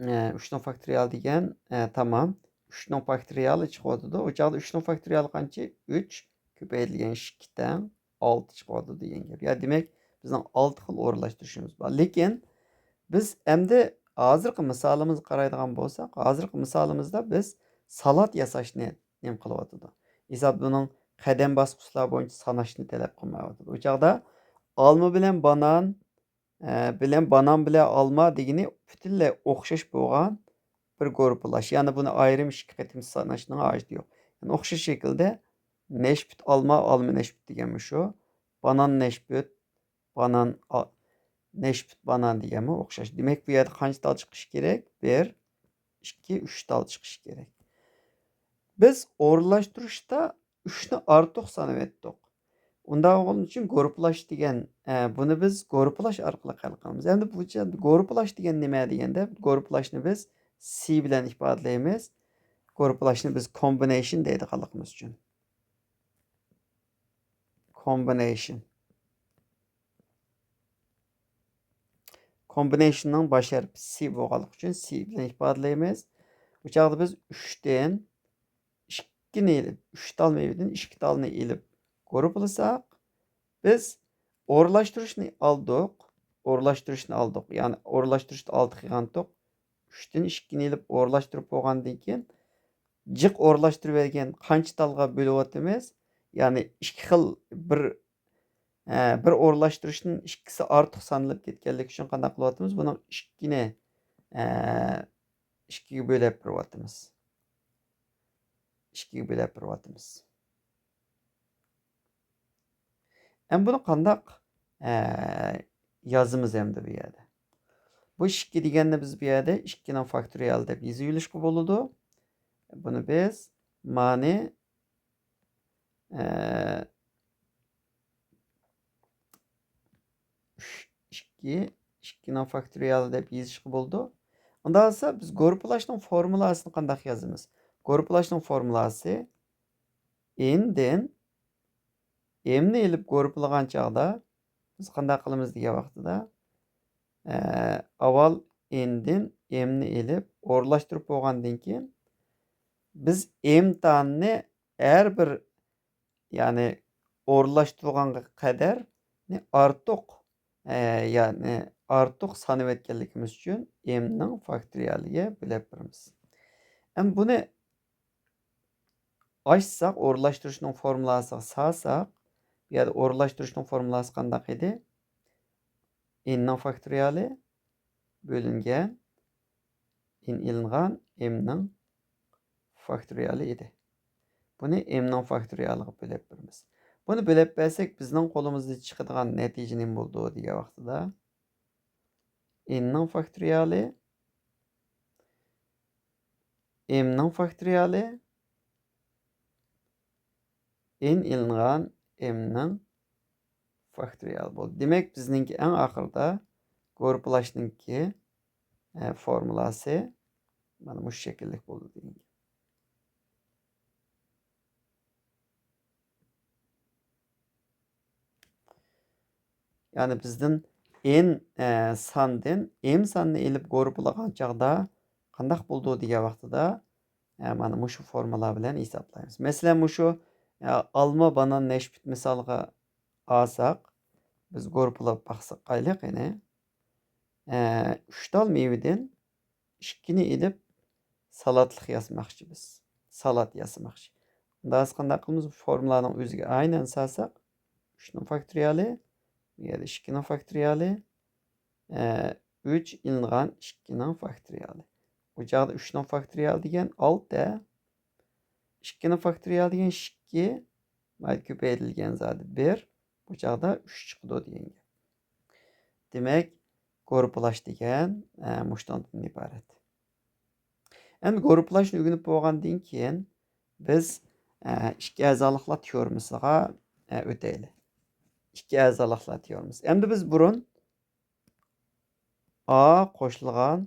ئە، ئۈچنىڭ فاكتورىيالى دېگەن، ئە، تامام. ئۈچنىڭ فاكتورىيالى چىقىۋاتىدۇ. ئۇ چاغدا ئۈچنىڭ فاكتورىيالى قانچە؟ ئۈچ كۆپەيتىلگەن ئىككى تەڭ ئالتە چىقىۋاتىدۇ دېگەن گەپ. يا، دېمەك، بىزنىڭ ئالتە خىل ئورۇنلاشتۇرۇشىمىز بار. لېكىن بىز ئەمدى ھازىرقى مىسالىمىزغا قارايدىغان بولساق، ھازىرقى مىسالىمىزدا بىز سالات ياساشنى نېمە قىلىۋاتىدۇ؟ ھېساب بۇنىڭ قەدەم باسقۇچلار بويىچە ساناشنى تەلەپ قىلمايۋاتىدۇ. ئۇ چاغدا ئالما بىلەن بانان، ئە، بىلەن بانان بىلەن ئالما دېگىنى پۈتۈنلەي ئوخشاش بولغان بىر گۇرۇپپىلاش. يەنى بۇنى ئايرىم ئىككى قېتىم ساناشنىڭ ھاجىتى يوق. يەنى ئوخشاش شەكىلدە نەشپۈت ئالما، ئالما نەشپۈت دېگەنمۇ شۇ. بانان نەشپۈت، بانان، ئا-، نەشپۈت بانان دېگەنمۇ ئوخشاش. دېمەك، بۇ يەردە قانچە تال چىقىشى كېرەك؟ بىر، ئىككى، ئۈچ تال چىقىشى كېرەك. بىز ئورۇنلاشتۇرۇشتا ئۈچنى ئارتۇق سانىۋەتتۇق. ئۇنداق بولغىنى ئۈچۈن گۇرۇپپىلاش دېگەن، ئە، بۇنى بىز گۇرۇپپىلاش ئارقىلىق ھەل قىلىمىز. ئەمدى بۇ جەھەتتە گۇرۇپپىلاش دېگەن نېمە دېگەندە، گۇرۇپپىلاشنى بىز سى بىلەن ئىپادىلەيمىز. گۇرۇپپىلاشنى بىز كومبىنېيشن دەيدىغانلىقىمىز ئۈچۈن. كومبىنېيشن. كومبىنېيشننىڭ باش ھەرپى سى بولغانلىقى ئۈچۈن سى بىلەن ئىپادىلەيمىز. بۇ چاغدا بىز ئۈچتىن ئىككىنى ئېلىپ، ئۈچ تال مېۋىدىن ئىككى تالنى ئېلىپ گۇرۇپپىلىساق، بىز ئورۇنلاشتۇرۇشنى ئالدۇق، ئورۇنلاشتۇرۇشنى ئالدۇق. يەنى ئورۇنلاشتۇرۇشتا ئالتە قىلغانتۇق. ئۈچتىن ئىككىنى ئېلىپ ئورۇنلاشتۇرۇپ بولغاندىن كېيىن، جىق ئورۇنلاشتۇرۇۋەرگەن قانچە تالغا بۆلۈۋاتىمىز؟ يەنى ئىككى خىل بىر، ئە، بىر ئورۇنلاشتۇرۇشتىن ئىككىسى ئارتۇق سانىلىپ كەتكەنلىكى ئۈچۈن قانداق قىلىۋاتىمىز؟ بۇنىڭ ئىككىنى، ئە، ئىككىگە بۆلۈپ بېرىۋاتىمىز. ئىككىگە بۆلۈپ بېرىۋاتىمىز. ئەمدى بۇنى قانداق، ئە، يازىمىز ئەمدى بۇ يەردە؟ بۇ ئىككى دېگەننى بىز بۇ يەردە ئىككىنىڭ فاكتورىيالى دەپ يېزىۋېلىشقا بولىدۇ. بۇنى بىز مانى، ئە، ئۈچ، ئىككى، ئىككىنىڭ فاكتورىيالى دەپ يېزىشقا بولىدۇ. ئۇنداق بولسا بىز گۇرۇپپىلاشنىڭ فورمۇلاسىنى قانداق يازىمىز؟ گۇرۇپپىلاشنىڭ فورمۇلاسى ئېندىن ئېمنى ئېلىپ گۇرۇپپىلىغان چاغدا بىز قانداق قىلىمىز دېگەن ۋاقتىدا، ئە، ئاۋۋال ئېندىن ئېمنى ئېلىپ ئورۇنلاشتۇرۇپ بولغاندىن كېيىن بىز ئېم تاننى ھەر بىر، يەنى ئورۇنلاشتۇرغانغا قەدەرنى ئارتۇق، ئە، يەنى ئارتۇق سانىۋەتكەنلىكىمىز ئۈچۈن ئېمنىڭ فاكتورىيالىگە بۆلۈپ بېرىمىز. ئەمدى بۇنى ئاچساق، ئورۇنلاشتۇرۇشنىڭ فورمۇلاسىغا سالساق، بۇ يەردە ئورۇنلاشتۇرۇشنىڭ فورمۇلاسى قانداق ئىدى؟ ئېننىڭ فاكتورىيالى بۆلۈنگەن ئېن ئېلىنغان ئېمنىڭ فاكتورىيالى ئىدى. بۇنى ئېمنىڭ فاكتورىيالىغا بۆلۈپ بېرىمىز. بۇنى بۆلۈپ بەرسەك، بىزنىڭ قولىمىزدا چىقىدىغان نەتىجە نېمە بولىدۇ دېگەن ۋاقتىدا، ئېننىڭ فاكتورىيالى، ئېمنىڭ فاكتورىيالى، ئېن ئېلىنغان ئېمنىڭ فاكتورىيالى بولدى. دېمەك، بىزنىڭكى ئەڭ ئاخىرىدا گۇرۇپپىلاشنىڭكى، ئە، فورمۇلاسى مانا مۇشۇ شەكىللىك بولدى دېگەن گەپ. يەنى بىزدىن ئېن، ئە، ساندىن ئېم ساننى ئېلىپ گۇرۇپپىلىغان چاغدا قانداق بولىدۇ دېگەن ۋاقتىدا، ئە، مانا مۇشۇ فورمۇلا بىلەن ھېسابلايمىز. مەسىلەن، مۇشۇ، ئە، ئالما، بانان، نەشپۈت مىسالغا ئالساق، بىز گۇرۇپپىلاپ باقساق قايلىق يەنى. ئە، ئۈچ تال مېۋىدىن ئىككىنى ئېلىپ سالاتلىق ياسىماقچى بىز. سالات ياسىماقچى. ئۇندا بىز قانداق قىلىمىز؟ فورمۇلانىڭ ئۆزىگە ئاينەن سالساق، ئۈچنىڭ فاكتورىيالى، بۇ يەردە ئىككىنىڭ فاكتورىيالى، ئە، ئۈچ ئېلىنغان ئىككىنىڭ فاكتورىيالى. بۇ چاغدا ئۈچنىڭ فاكتورىيالى دېگەن ئالتە، ئىككىنىڭ فاكتورىيالى دېگەن ئىككى، مايدا كۆپەيتىلگەن زادى بىر، بۇ چاغدا ئۈچ چىقىدۇ دېگەن گەپ. دېمەك، گۇرۇپپىلاش دېگەن، ئە، مۇشۇنىڭدىن ئىبارەت. ئەمدى گۇرۇپپىلاشنى ئۆگىنىپ بولغاندىن كېيىن، بىز، ئە، ئىككى ئەزالىقلار تېئورېمىسىغا، ئە، ئۆتەيلى. ئىككى ئەزالىقلار تېئورېمىسى. ئەمدى بىز بۇرۇن ئا قوشۇلغان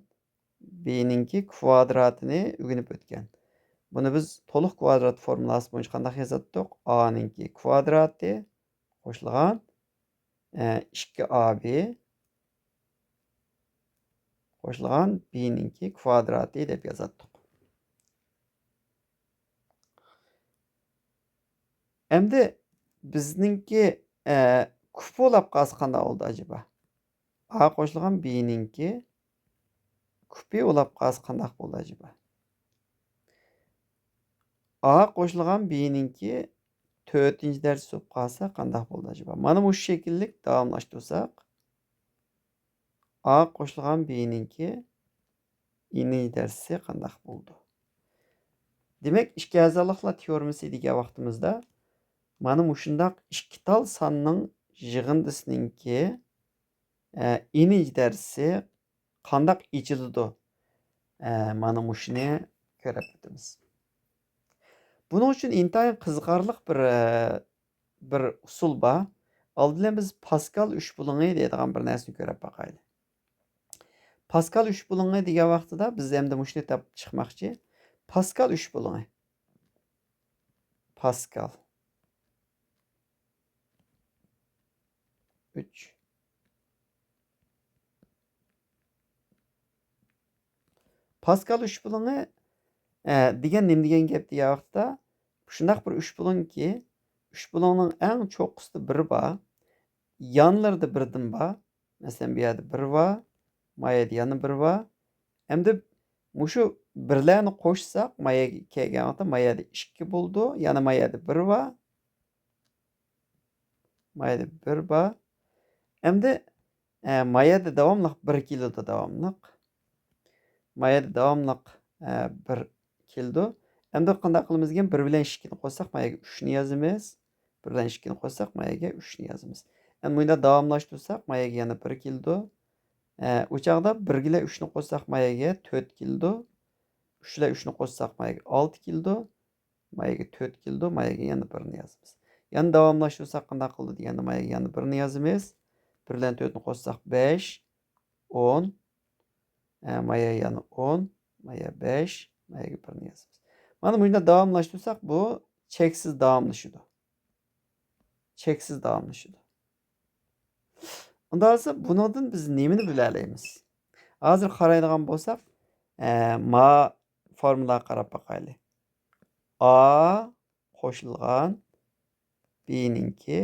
بىنىڭكى كۋادراتىنى ئۆگىنىپ ئۆتكەن. بۇنى بىز تولۇق كۋادرات فورمۇلاسى بويىچە قانداق يازاتتۇق؟ ئانىڭكى كۋادراتى قوشۇلغان، ئە، ئىككى ئا بى قوشۇلغان بىنىڭكى كۋادراتى دەپ يازاتتۇق. ئەمدى بىزنىڭكى، ئە، كۇپى بولاپ قالسا قانداق بولىدۇ ئەجەبا؟ ئا قوشۇلغان بىنىڭكى كۇپى بولاپ قالسا قانداق بولىدۇ ئەجەبا؟ ئا قوشۇلغان بىنىڭكى تۆتىنچى دەرىجىسى بولۇپ قالسا قانداق بولىدۇ ئەجەبا؟ مانا مۇشۇ شەكىللىك داۋاملاشتۇرساق، ئا قوشۇلغان بىنىڭكى ئېنىنچى دەرسى قانداق بولىدۇ؟ دېمەك، ئىككى ئەزالىقلار تېئورېمىسى دېگەن ۋاقتىمىزدا، مانا مۇشۇنداق ئىككى تال ساننىڭ يىغىندىسىنىڭكى، ئە، ئېنىنچى دەرسى قانداق ئېچىلىدۇ؟ ئە، مانا مۇشۇنى كۆرۈپ ئۆتىمىز. بۇنىڭ ئۈچۈن ئىنتايىن قىزىقارلىق بىر، بىر ئۇسۇل بار. ئالدى بىلەن بىز پاسكال ئۈچ بۇلۇڭى دەيدىغان بىر نەرسىنى كۆرۈپ باقايلى. پاسكال ئۈچ بۇلۇڭى دېگەن ۋاقتىدا بىز ئەمدى مۇشۇنى تاپىپ چىقماقچى. پاسكال ئۈچ بۇلۇڭى. پاسكال. ئۈچ. پاسكال ئۈچ بۇلۇڭى، ئە، دېگەن نېمە دېگەن گەپ دېگەن ۋاقىتتا، شۇنداق بىر ئۈچ بۇلۇڭكى، ئۈچ بۇلۇڭنىڭ ئەڭ چوققىسىدا بىر بار، يانلىرىدا بىردىن بار. مەسىلەن، بۇ يەردە بىر بار، ما يەردە يەنە بىر بار. ئەمدى مۇشۇ بىرلەرنى قوشساق، ما يەرگە كەلگەن ۋاقىتتا ما يەردە ئىككى بولىدۇ، يەنە ما يەردە بىر بار. ما يەردە بىر بار. ئەمدى، ئە، ما يەردە داۋاملىق بىر كېلىدۇ، داۋاملىق. ما يەردە داۋاملىق، ئە، بىر كېلىدۇ. ئەمدى قانداق قىلىمىز دېگەن، بىر بىلەن ئىككىنى قوشساق، ما يەرگە ئۈچنى يازىمىز. بىر بىلەن ئىككىنى قوشساق، ما يەرگە ئۈچنى يازىمىز. ئەمدى مۇنداق داۋاملاشتۇرساق، ما يەرگە يەنە بىر كېلىدۇ. ئە، ئۇ چاغدا بىر بىلەن ئۈچنى قوشساق، ما يەرگە تۆت كېلىدۇ. ئۈچ بىلەن ئۈچنى قوشساق، ما يەرگە ئالتە كېلىدۇ. ما يەرگە تۆت كېلىدۇ، ما يەرگە يەنە بىرنى يازىمىز. يەنە داۋاملاشتۇرساق قانداق قىلىدۇ دېگەندە، ما يەرگە يەنە بىرنى يازىمىز. بىر بىلەن تۆتنى قوشساق، بەش، ئون. ئە، ما يەرگە يەنە ئون، ما يەرگە بەش، ما يەرگە بىرنى يازىمىز. مانا مۇنداق داۋاملاشتۇرساق، بۇ چەكسىز داۋاملىشىدۇ. چەكسىز داۋاملىشىدۇ. ئۇنداق بولسا، بۇنىڭدىن بىز نېمىنى بىلەلەيمىز؟ ھازىر قارايدىغان بولساق، ئە، ما فورمۇلاغا قاراپ باقايلى. ئا قوشۇلغان بىنىڭكى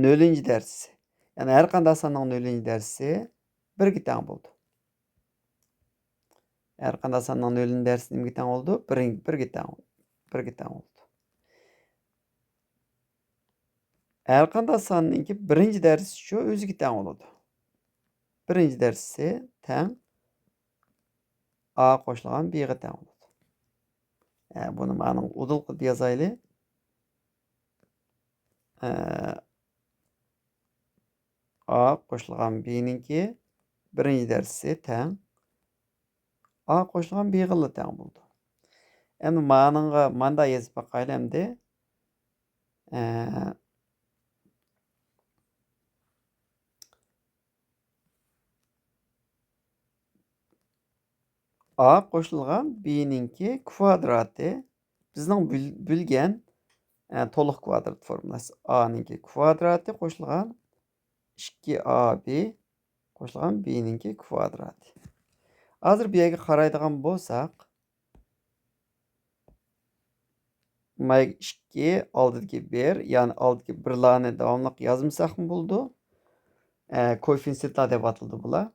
نۆلىنچى دەرسى. يەنى ھەر قانداق ساننىڭ نۆلىنچى دەرسى بىرگە تەڭ بولىدۇ. ھەر قانداق ساننىڭ نۆلىنچى دەرسى نېمىگە تەڭ بولىدۇ؟ بىر، بىرگە تەڭ، بىرگە تەڭ بولىدۇ. ھەر قانداق ساننىڭكى بىرىنچى دەرسىچۇ ئۆزىگە تەڭ بولىدۇ. بىرىنچى دەرسى تەڭ ئا قوشۇلغان بىغا تەڭ بولىدۇ. ئە، بۇنى مانا ئۇدۇل قىلىپ يازايلى. ئە، ئا قوشۇلغان بىنىڭكى بىرىنچى دەرسى تەڭ ئا قوشۇلغان بىغىلا تەڭ بولىدۇ. ئەمدى مانىڭغا ماندا يېزىپ باقايلى ئەمدى. ئە، ئا قوشۇلغان بىنىڭكى كۋادراتى بىزنىڭ بىل-، بىلگەن، ئە، تولۇق كۋادرات فورمۇلاسى. ئانىڭكى كۋادراتى قوشۇلغان ئىككى ئا بى قوشۇلغان بىنىڭكى كۋادراتى. ھازىر بۇ يەرگە قارايدىغان بولساق، مايك ئىككى، ئالدىدىكى بىر، يەنى ئالدىدىكى بىرلارنى داۋاملىق يازمىساقمۇ بولىدۇ. ئە، كوئېففىتسېنتلار دەپ ئاتىلىدۇ بۇلار.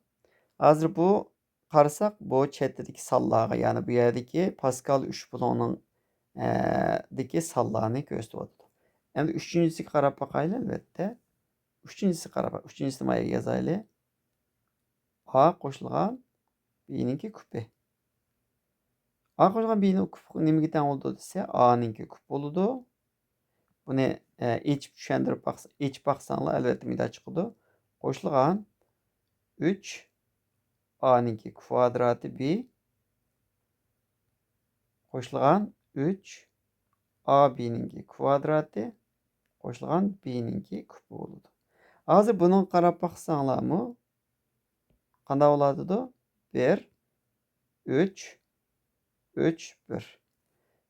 ھازىر بۇ قارىساق، بۇ چەتتىدىكى سانلارغا، يەنى بۇ يەردىكى پاسكال ئۈچ بۇلۇڭنىڭ، ئە، دىكى سانلارنى كۆرسىتىۋاتىدۇ. ئەمدى ئۈچىنچىسىگە قاراپ باقايلى، ئەلۋەتتە. ئۈچىنچىسىگە قاراپ، ئۈچىنچىسىنى مايا يازايلى. ئا قوشۇلغان بىنىڭكى كۈپى. ئا قوشۇلغان بىنىڭ كۈپى نېمىگە تەڭ بولىدۇ دېسە، ئانىڭكى كۈپ بولىدۇ. بۇنى، ئە، ئېچىپ چۈشەندۈرۈپ باقسا-، ئېچىپ باقساڭلار، ئەلۋەتتە، مۇنداق چىقىدۇ. قوشۇلغان ئۈچ ئانىڭكى كۋادراتى بى قوشۇلغان ئۈچ ئا بىنىڭكى كۋادراتى قوشۇلغان بىنىڭكى كۈپى بولىدۇ. ھازىر بۇنىڭغا قاراپ باقساڭلارمۇ، قانداق بولاتىدۇ؟ بىر، ئۈچ، ئۈچ، بىر.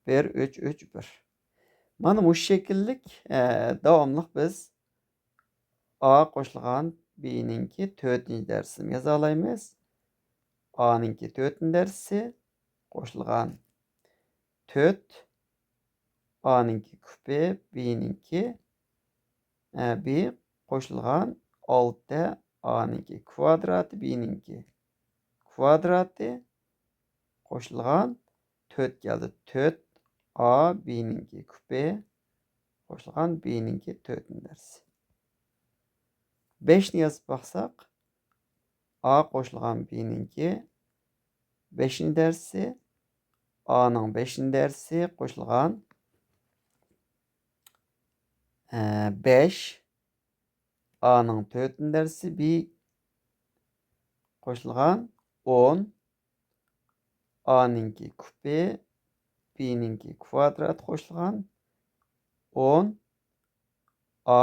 بىر، ئۈچ، ئۈچ، بىر. مانا مۇشۇ شەكىللىك، ئە، داۋاملىق بىز ئا قوشۇلغان بىنىڭكى تۆتىنچى دەرسىنى يازالايمىز. ئانىڭكى تۆتىنچى دەرسى قوشۇلغان تۆت ئانىڭكى كۈپى بىنىڭكى، ئە، بى قوشۇلغان ئالتە ئانىڭكى كۋادراتى بىنىڭكى كۋادراتى قوشۇلغان تۆت كەلدى. تۆت ئا بىنىڭكى كۈپى قوشۇلغان بىنىڭكى تۆتىنچى دەرسى. بەشنى يازىپ باقساق، ئا قوشۇلغان بىنىڭكى بەشىنچى دەرسى، ئانىڭ بەشىنچى دەرسى قوشۇلغان، ئە، بەش، ئانىڭ تۆتىنچى دەرسى بى قوشۇلغان ئون، ئانىڭكى كۈپى بنىڭكى كۋادراتى قوشۇلغان ئون، ئا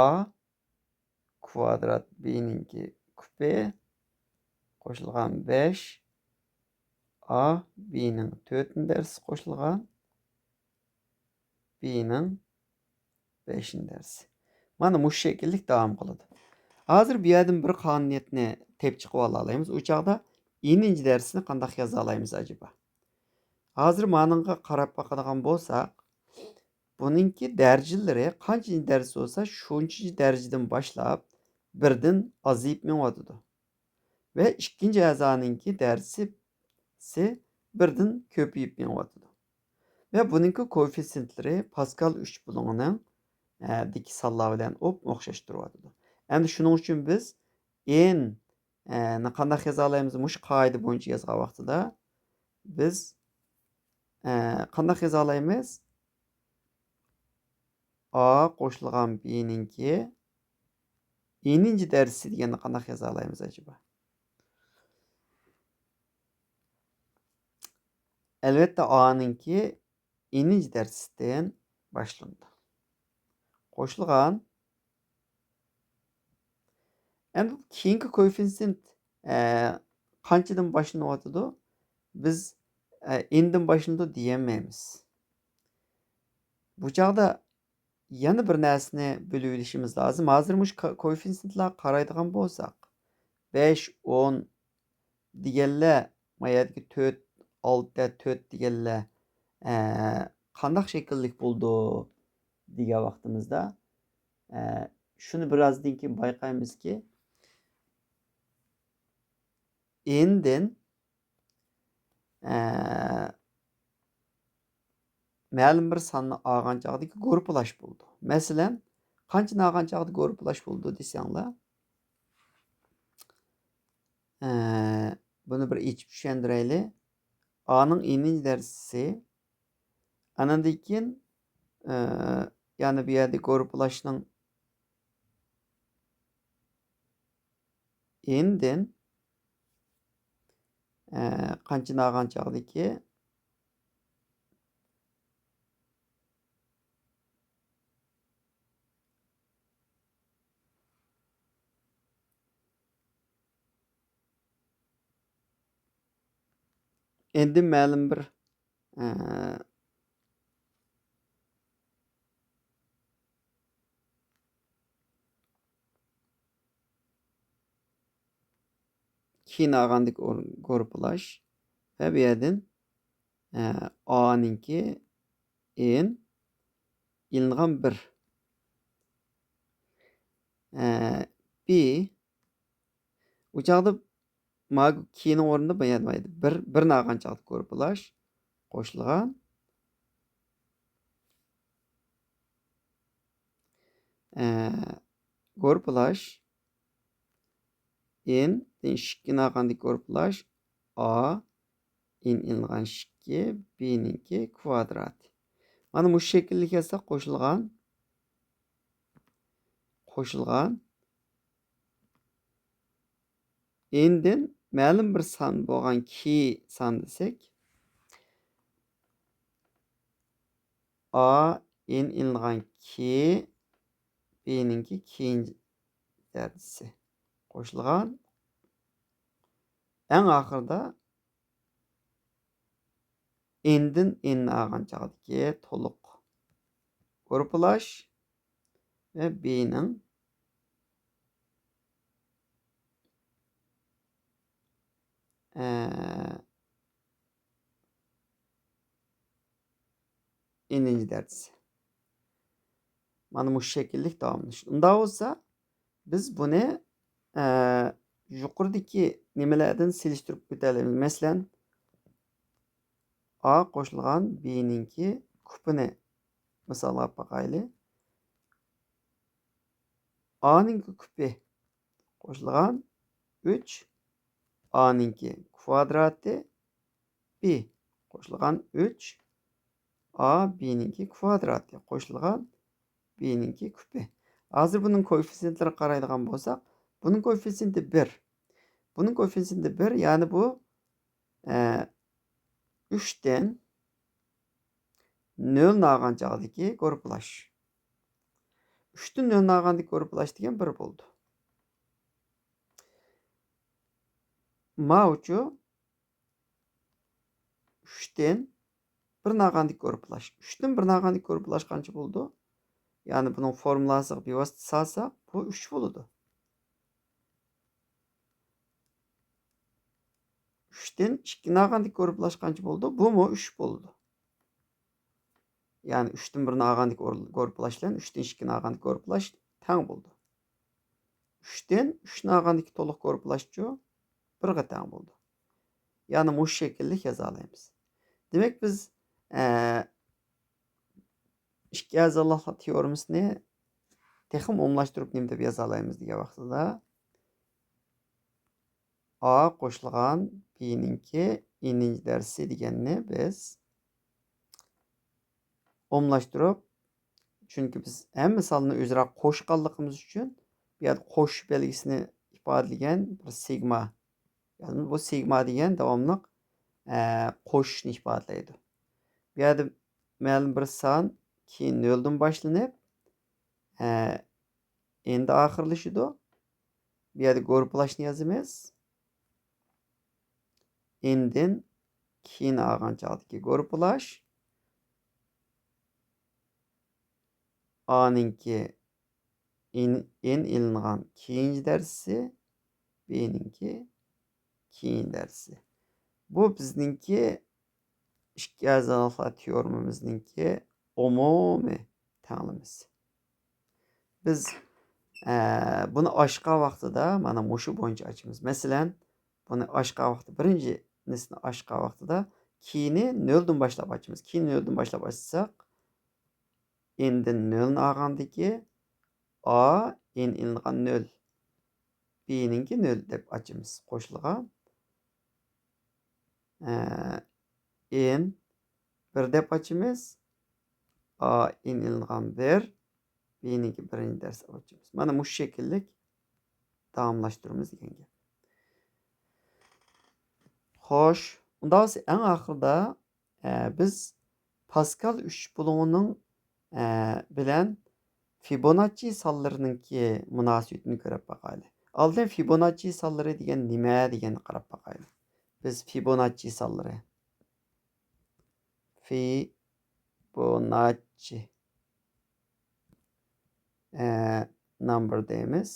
كۋادرات بنىڭكى كۈپى قوشۇلغان بەش، ئا بنىڭ تۆتىنچى دەرسى قوشۇلغان بنىڭ بەشىنچى دەرسى. مانا مۇشۇ شەكىللىك داۋام قىلىدۇ. ھازىر بۇ يەردىن بىر قانۇنىيەتنى تېپىپ چىقىۋالالايمىز. ئۇ چاغدا ئېنىنچى دەرسنى قانداق يازالايمىز ئەجەبا؟ ھازىر مانىڭغا قاراپ باقىدىغان بولساق، بۇنىڭكى دەرىجىلىرى قانچىنچى دەرسى بولسا، شۇنچىنچى دەرىجىدىن باشلاپ بىردىن ئازىيىپ مېڭىۋاتىدۇ. ۋە ئىككىنچى ئەزانىڭكى دەرسى بىردىن كۆپىيىپ مېڭىۋاتىدۇ. ۋە بۇنىڭكى كوئېففىتسېنتلىرى پاسكال ئۈچ بۇلۇڭىنىڭ، ئە، دىكى سانلار بىلەن ئوپمۇ ئوخشاشتۇرۇۋاتىدۇ. ئەمدى شۇنىڭ ئۈچۈن بىز ئېن، ئە، نى قانداق يازالايمىز؟ مۇشۇ قائىدە بويىچە يازغان ۋاقتىدا بىز، ئە، قانداق يازالايمىز؟ ئا قوشۇلغان بنىڭكى ئېنىنچى دەرسى دېگەننى قانداق يازالايمىز ئەجەبا؟ ئەلۋەتتە، ئانىڭكى ئېنىنچى دەرستىن باشلىنىدۇ. قوشۇلغان. ئەمدى كېيىنكى كوئېففىتسېنت، ئە، قانچىدىن باشلىنىۋاتىدۇ؟ بىز، ئە، ئېندىن باشلىنىدۇ دېيەلمەيمىز. بۇ چاغدا يەنە بىر نەرسىنى بىلىۋېلىشىمىز لازىم. ھازىر مۇشۇ كو-، كوئېففىتسېنتلارغا قارايدىغان بولساق، بەش، ئون دېگەنلەر، ما يەردىكى تۆت، ئالتە، تۆت دېگەنلەر، ئە، قانداق شەكىللىك بولىدۇ دېگەن ۋاقتىمىزدا، ئە، شۇنى بىرازدىن كېيىن بايقايمىزكى، ئېندىن، ئە، مەلۇم بىر ساننى ئالغان چاغدىكى گۇرۇپپىلاش بولىدۇ. مەسىلەن، قانچىنى ئالغان چاغدا گۇرۇپپىلاش بولىدۇ دېسەڭلار، ئە، بۇنى بىر ئېچىپ چۈشەندۈرەيلى. ئانىڭ ئېنىنچى دەرسى، ئانىڭدىن كېيىن، ئە، يەنى بۇ يەردە گۇرۇپپىلاشنىڭ ئېندىن، ئە، قانچىنى ئالغان چاغدىكى ئېندىن مەلۇم بىر، ئە، كېيىن ئالغاندىكى ئور-، گۇرۇپپىلاش ۋە بۇ يەردىن، ئە، ئانىڭكى ئېن ئېلىنغان بىر. ئە، بى، ئۇ چاغدا ما كېيىننىڭ ئورنىدا بۇ يەردە بىر، بىرنى ئالغان چاغدا گۇرۇپپىلاش قوشۇلغان. ئە، گۇرۇپپىلاش ئېن، ئىككىنى ئالغاندىكى گۇرۇپپىلاش ئا، ئېن ئېلىنغان ئىككى، بىنىڭكى كۋادراتى. مانا مۇشۇ شەكىللىك يازساق قوشۇلغان، قوشۇلغان ئېندىن مەلۇم بىر سان بولغان كى سان دېسەك، ئا ئېن ئېلىنغان كى، بىنىڭكى كېيىنكى دەرىجىسى قوشۇلغان. ئەڭ ئاخىرىدا ئېندىن ئېننى ئالغان چاغدىكى تولۇق گۇرۇپپىلاش ۋە بىنىڭ، ئە، ئېنىنچى دەرىجىسى. مانا مۇشۇ شەكىللىك داۋاملىنىش. ئۇنداق بولسا، بىز بۇنى، ئە، يۇقىرىدىكى نېمىلەردىن سېلىشتۇرۇپ ئۆتەلەيمىز. مەسىلەن، ئا قوشۇلغان بىنىڭكى كۈپىنى مىسالغا ئاپ باقايلى. ئانىڭكى كۈپى قوشۇلغان ئۈچ، ئانىڭكى كۋادراتى، بى قوشۇلغان ئۈچ، ئا بىنىڭكى كۋادراتى قوشۇلغان بىنىڭكى كۈپى. ھازىر بۇنىڭ كوئېففىتسېنتلىرىغا قارايدىغان بولساق، بۇنىڭ كوئېففىتسېنتى بىر. بۇنىڭ كوئېففىتسېنتى بىر، يەنى بۇ، ئە، ئۈچتىن نۆلنى ئالغان چاغدىكى گۇرۇپپىلاش. ئۈچتىن نۆلنى ئالغاندىكى گۇرۇپپىلاش دېگەن بىر بولىدۇ. ماۋۇچۇ ئۈچتىن بىرنى ئالغاندىكى گۇرۇپپىلاش. ئۈچتىن بىرنى ئالغاندىكى گۇرۇپپىلاش قانچە بولىدۇ؟ يەنى بۇنىڭ فورمۇلاسىغا بىۋاسىتە سالساق، بۇ ئۈچ بولىدۇ. ئۈچتىن ئىككىنى ئالغاندىكى گۇرۇپپىلاش قانچە بولىدۇ؟ بۇمۇ ئۈچ بولىدۇ. يەنى ئۈچتىن بىرنى ئالغاندىكى گۇرۇپپىلاش بىلەن ئۈچتىن ئىككىنى ئالغاندىكى گۇرۇپپىلاش تەڭ بولىدۇ. ئۈچتىن ئۈچنى ئالغاندىكى تولۇق گۇرۇپپىلاشچۇ بىرگە تەڭ بولىدۇ. يەنى مۇشۇ شەكىللىك يازالايمىز. دېمەك، بىز، ئە، ئىككى ئەزالىقلار تېئورېمىسىنى تېخىمۇ ئومۇملاشتۇرۇپ نېمە دەپ يازالايمىز دېگەن ۋاقتىدا، ئا قوشۇلغان بىنىڭكى ئېنىنچى دەرسى دېگەننى بىز ئومۇملاشتۇرۇپ، چۈنكى بىز ھەممە سانلارنى ئۆزئارا قوشقانلىقىمىز ئۈچۈن، بۇ يەردە قوشۇش بەلگىسىنى ئىپادىلىگەن بىر سىگما، يەنى بۇ سىگما دېگەن داۋاملىق، ئە، قوشۇشنى ئىپادىلەيدۇ. بۇ يەردە مەلۇم بىر سان، كېيىن نۆلدىن باشلىنىپ، ئە، ئېندا ئاخىرلىشىدۇ. بۇ يەردە گۇرۇپپىلاشنى يازىمىز. ئېندىن كېيىن ئالغان چاغدىكى گۇرۇپپىلاش. ئانىڭكى ئېن، ئېن ئېلىنغان كېيىنكى دەرسى، بىنىڭكى كېيىن دەرسى. بۇ بىزنىڭكى ئىككى ئەزالىقلار تېئورېمىمىزنىڭكى ئومۇمىي تەڭلىمىسى. بىز، ئە، بۇنى ئاچقان ۋاقتىدا مانا مۇشۇ بويىچە ئاچىمىز. مەسىلەن، بۇنى ئاچقان ۋاقتىدا، بىرىنچىسىنى ئاچقان ۋاقتىدا كېيىنى نۆلدىن باشلاپ ئاچىمىز. كېيىنى نۆلدىن باشلاپ ئاچساق، ئېندىن نۆلنى ئالغاندىكى ئا، ئېن ئېلىنغان نۆل، بىنىڭكى نۆل دەپ ئاچىمىز. قوشۇلغان، ئە، ئېن بىر دەپ ئاچىمىز. ئا، ئېن ئېلىنغان بىر، بىنىڭكى بىرىنچى دەرس دەپ ئاچىمىز. مانا مۇشۇ شەكىللىك داۋاملاشتۇرىمىز دېگەن گەپ. خوش، ئۇنداق بولسا ئەڭ ئاخىرىدا، ئە، بىز پاسكال ئۈچ بۇلۇڭىنىڭ، ئە، بىلەن فىبوناچچى سانلىرىنىڭكى مۇناسىۋىتىنى كۆرۈپ باقايلى. ئالدىن فىبوناچچى سانلىرى دېگەن نېمە دېگەننى قاراپ باقايلى. بىز فىبوناچچى سانلىرى. فىبوناچچى، ئە، نامبېر دەيمىز.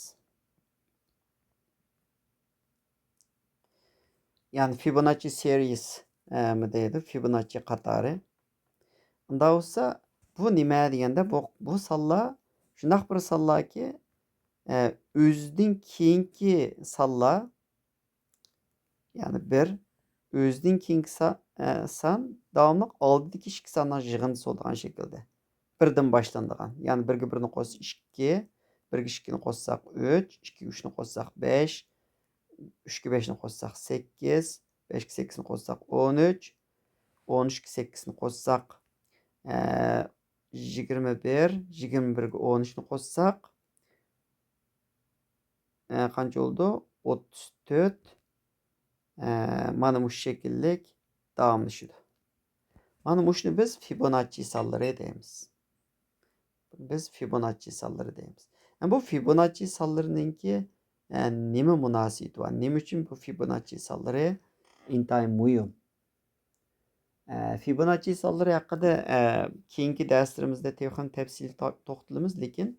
يەنى فىبوناچچى سېرىيىس، ئە، مۇ دەيدۇ، فىبوناچچى قاتارى. ئۇنداق بولسا، بۇ نېمە دېگەندە، بۇ، بۇ سانلار شۇنداق بىر سانلاركى، ئە، ئۆزىدىن كېيىنكى سانلار، يەنى بىر، ئۆزىدىن كېيىنكى سا-، ئە، سان داۋاملىق ئالدىدىكى ئىككى ساننىڭ يىغىندىسى بولىدىغان شەكىلدە. بىردىن باشلىنىدىغان. يەنى بىرگە بىرنى قوشسا ئىككى، بىرگە ئىككىنى قوشساق ئۈچ، ئىككىگە ئۈچنى قوشساق بەش، ئۈچكە بەشنى قوشساق سەككىز، بەشكە سەككىزنى قوشساق ئون ئۈچ، ئون ئۈچكە سەككىزنى قوشساق، ئە، يىگىرمە بىر، يىگىرمە بىرگە ئون ئۈچنى قوشساق، ئە، قانچە بولىدۇ؟ ئوتتۇز تۆت. ئە، مانا مۇشۇ شەكىللىك داۋاملىشىدۇ. مانا مۇشۇنى بىز فىبوناچچى سانلىرى دەيمىز. بىز فىبوناچچى سانلىرى دەيمىز. ئە، بۇ فىبوناچچى سانلىرىنىڭكى، ئە، نېمە مۇناسىۋىتى بار؟ نېمە ئۈچۈن بۇ فىبوناچچى سانلىرى ئىنتايىن مۇھىم؟ ئە، فىبوناچچى سانلىرى ھەققىدە، ئە، كېيىنكى دەرسلىرىمىزدە تېخىمۇ تەپسىلىي تو-، توختىلىمىز، لېكىن،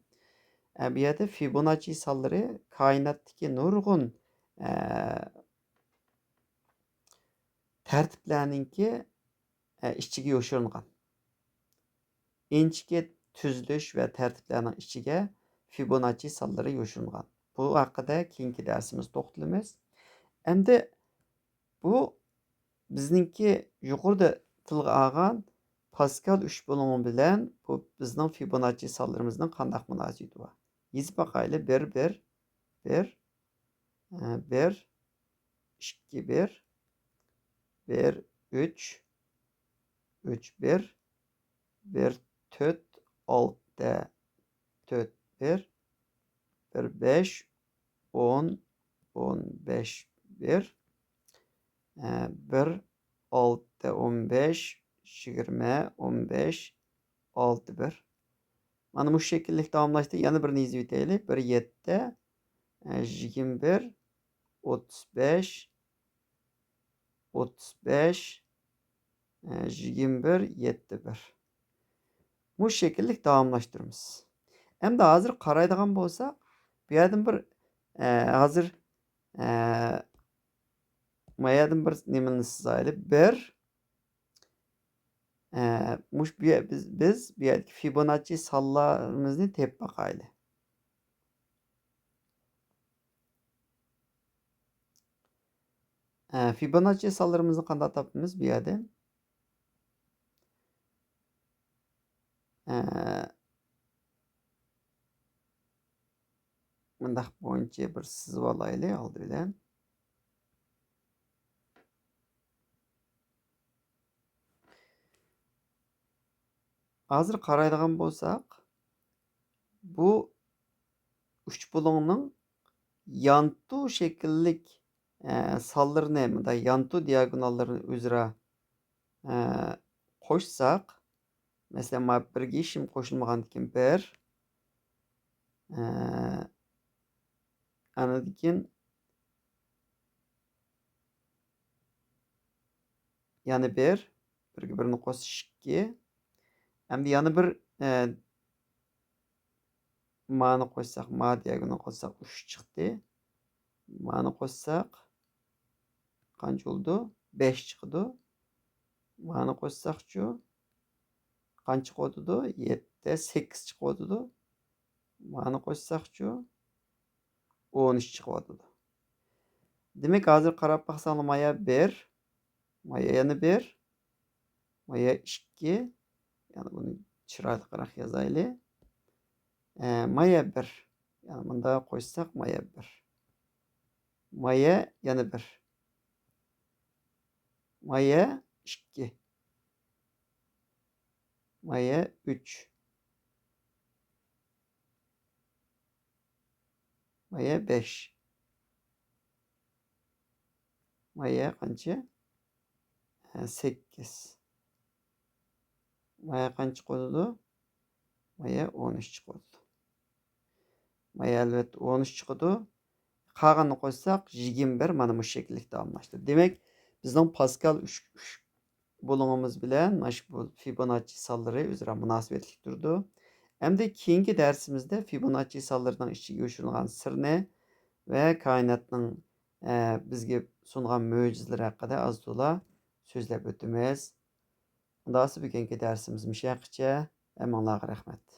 ئە، بۇ يەردە فىبوناچچى سانلىرى كائىناتتىكى نۇرغۇن، ئە، تەرتىپلەرنىڭكى، ئە، ئىچىگە يوشۇرۇنغان. ئىنچىكە تۈزۈلۈش ۋە تەرتىپلەرنىڭ ئىچىگە فىبوناچچى سانلىرى يوشۇرۇنغان. بۇ ھەققىدە كېيىنكى دەرسىمىزدە توختىلىمىز. ئەمدى بۇ بىزنىڭكى يۇقىرىدا تىلغا ئالغان پاسكال ئۈچ بۇلۇڭى بىلەن بۇ بىزنىڭ فىبوناچچى سانلىرىمىزنىڭ قانداق مۇناسىۋىتى بار؟ يېزىپ باقايلى. بىر، بىر، بىر، ئە، بىر، ئىككى، بىر، بىر، ئۈچ، ئۈچ، بىر، بىر، تۆت، ئالتە، تۆت، بىر، بىر، بەش، ئون، ئون بەش، بىر، ئە، بىر، ئالتە، ئون بەش، يىگىرمە، ئون بەش، ئالتە بىر. مانا مۇشۇ شەكىللىك داۋاملاشتى. يەنە بىرنى يېزىۋېتەيلى. بىر يەتتە، ئە، يىگىرمە بىر، ئوتتۇز بەش، ئوتتۇز بەش، ئە، يىگىرمە بىر، يەتتە بىر. مۇشۇ شەكىللىك داۋاملاشتۇرىمىز. ئەمدى ھازىر قارايدىغان بولساق، بۇ يەردىن بىر، ئە، ھازىر، ئە، ما يەردىن بىر نېمىنى سىزايلى. بىر، ئە، مۇش-، بۇ يە-، بىز، بىز بۇ يەردىكى فىبوناچچى سانلىرىمىزنى تېپىپ باقايلى. ئە، فىبوناچچى سانلىرىمىزنى قانداق تاپىمىز بۇ يەردىن؟ ئە، مۇنداق بويىچە بىر سىزىۋالايلى ئالدى بىلەن. ھازىر قارايدىغان بولساق، بۇ ئۈچ بۇلۇڭنىڭ يانتۇ شەكىللىك، ئە، سانلىرىنى، مۇنداق يانتۇ دىياگوناللىرىنى ئۆزئارا، ئە، قوشساق، مەسىلەن، مانا بىرگە ھېچنېمە قوشۇلمىغاندىكىن بىر، ئە، ئاندىن كېيىن يەنە بىر، بىرگە بىرنى قوشسا ئىككى. ئەمدى يەنە بىر، ئە، مانى قوشساق، ما دىياگونال قوشساق ئۈچ چىقتى. مانى قوشساق قانچە بولىدۇ؟ بەش چىقىدۇ. مانى قوشساقچۇ؟ قانچە چىقىۋاتىدۇ؟ يەتتە، سەككىز چىقىۋاتىدۇ. مانى قوشساقچۇ؟ ئون ئۈچ چىقىۋاتىدۇ. دېمەك، ھازىر قاراپ باقساڭلار، مايا بىر، مايا يەنە بىر، مايا ئىككى، يەنى بۇنى چىرايلىقراق يازايلى. ئە، مايا بىر، يەنى مۇنداق قوشساق، مايا بىر، مايا يەنە بىر، مايا ئىككى، مايا ئۈچ، مايا بەش، مايا قانچە؟ ھە، سەككىز. مايا قانچە چىقىۋاتىدۇ؟ مايا ئون ئۈچ چىقىۋاتىدۇ. مايا ئەلۋەتتە ئون ئۈچ چىقىدۇ. قالغىنىنى قوشساق، يىگىرمە بىر، مانا مۇشۇ شەكىللىك داۋاملاشتى. دېمەك، بىزنىڭ پاسكال ئۈچ، ئۈچ بۇلۇڭىمىز بىلەن مانا شۇ بۇ فىبوناچچى سانلىرى ئۆزئارا مۇناسىۋەتلىك تۇرىدۇ. ئەمدى كېيىنكى دەرسىمىزدە فىبوناچچى سانلىرىنىڭ ئىچىگە يوشۇرۇنغان سىرنى ۋە كائىناتنىڭ، ئە، بىزگە سۇنغان مۆجىزىلىرى ھەققىدە ئاز-تولا سۆزلەپ ئۆتىمىز. ئۇنداقسا بۈگۈنكى دەرسىمىز مۇشۇ يەرگىچە. ھەممىڭلارغا رەھمەت.